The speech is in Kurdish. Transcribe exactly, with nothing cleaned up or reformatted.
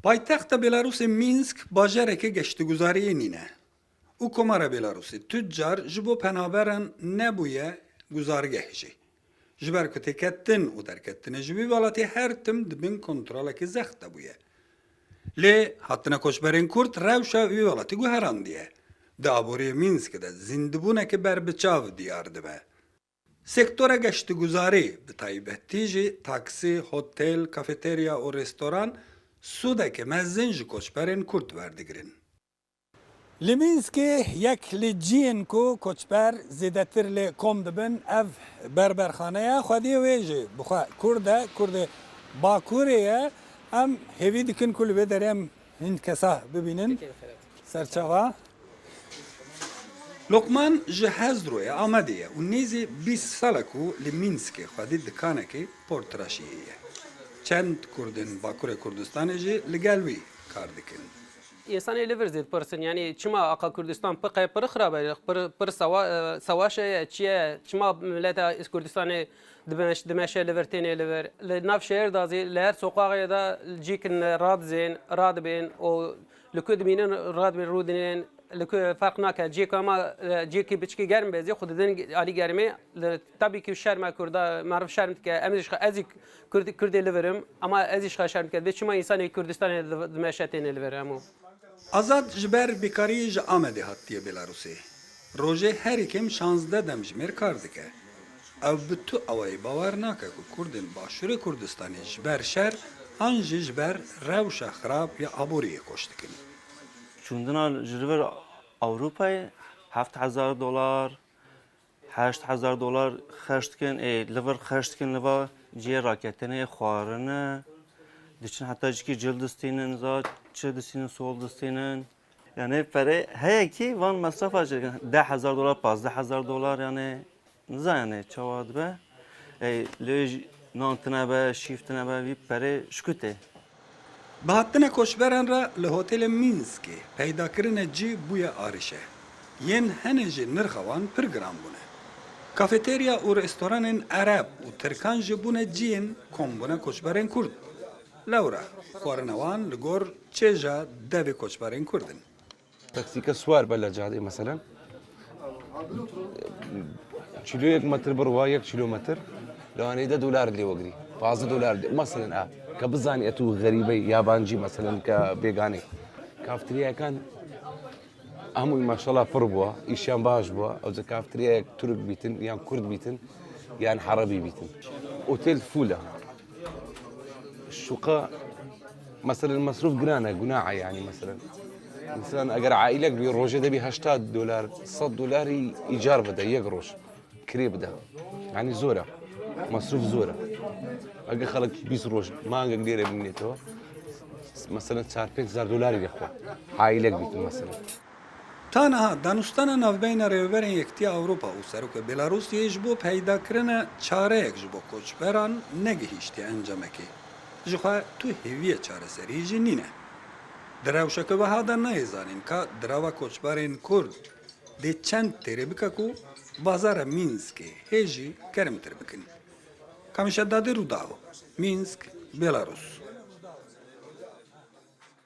Paytexta Belarusê Mînsk bajareke geştiguzaryê nîne û Komara Belarusê tu car ji bo penaberan nebûye guzargeh jî. Ji ber ku têketin û derketinê ji wî welatî her tim di bin kontrolekî zext de bûye. Lê hatina koçberên Kurd rewşa wî welatî guherandiye. Di aboriyê Mînskê de zîndibûneke berbiçav diyar dibe. Sektora geştiguzaryê, bi taybetî jî taksî, hotel, kafeterya û restoran sûdeke mezin ji koçberên Kurd werdigirin. Li Mînskê yek li cihên ku koçber zêdetir lê kom dibin, ev berberxane ye. Xwediyê wê jî bi xwe Kurd e, Kurdê Bakurê ye. Em hêvî dikin ku li vê derê em hin kesa bibînin. Serçava. Lokman ji Hezroyê Amedê ye û nêzî bîst sal e ku li Mînskê xwedî dikanekî portraşiyê ye. Çend Kurdên Bakurê Kurdistanê jî li gel wî kar dikin. Însanê li vir zêd pirsin, yanî çima aqa Kurdistan piqe pir xirab e, pir, pir sewa-, e, sewaşe ye, çi ye, çima mileta Kurdistanê dimeş-, dimeşe li vir, têne li vir. Li nav şehir de zî, li her soqaxê de cîkin radizên, radibên û li ku dimînin radibên rûdinên, li ku ferq nake. Cîka ma, e, cîkî biçkî germ be zî, xwe didin alî germê. Li, tabî ki şerm e Kurda, meriv şerm dike. Em jî xwe, ez jî Kurd, Kurdê li vir im, ama ez jî xwe şerm dike. Dibê çima însanê Kurdistanê di, dimeşe têne li vir hemû. Azad ji ber bêkariyê ji Amedê hatiye Belarusê. Rojê herî kêm şazdeh demjimêr kar dike. Ew bi tu awayî bawer nake ku Kurdên Başûrê Kurdistanê ji ber şer an jî ji ber rewşa xirab ya aboriyê koç dikin. Çûndina ji li vir Ewropayê heft hezar dolar, heşt hezar dolar xerc dikin, ê, li vir xerc dikin, li va cihê raketinê, xwarine, diçin heta jikî cil distînin, za çi distînin, sol distînin. Yani perê heye kî van mesrefa jî deh hezar dolar, pazdeh hezar dolar, yani niza yani çawa dibe. Ê, lê jî nan tine be, şîv tine be, vî perê şikû tê. Bi hatina koçberan re li hotelê Mînskê peydakirine cî bûye arîşe. Yên hene jî nirxa wan pir giran bûne. Kafeterya û restoranên Ereb û Tirkan jî bûne ciyên kombûna koçberên Kurd. Lewra xwarina wan li gor çêja devê koçberên Kurd in. Taksîke siwar be li cadê, meselen, kîloyek metr bi riwa yek kîlometr, li Wanê de dolar lê wegirî, pazdeh dolar lê, meselen, a, ke bizanî etu xerîbey, yabancî, meselen, ke bêganê. Kaftriyayekan hemû maşallah pir bûa, îşiyan baş bûa. Ew ze kaftriyayek Tirk bîtin, yan Kurd bîtin, yan Herebî bîtin. Otel full e. Şûqa, meselen, mesrûf giran e, gunah e, yani, meselen. Însan eger aîlek bî, rojê de bî heştad dolar, sed dolarî îcar bide, yek roj kirê bide. Yani zor e. Mesrûf zor e. Eger xelk bîst roj, mangek lêre bimînêtêwe, meselen, çar pênc hezar dolarî lê xwe. Aîlek bîtin, meselen. Ta niha danûstana navbeyna Rêveberên Yekîtiya Ewropa û Serokê Belarusyê ji bo peydakirina çareyek ji bo koçberan negihîştiye encamekê. Ji xwe tu hêviyê çareseriyê jî nîne. Di rewşeke wiha de nayê zanîn ka dirava koçberên Kurd dê çend têrê bike ku bazara Mînskê hê jî germtir bikin. Kamî Şedadê, Rûdaw, Mînsk, Belarus.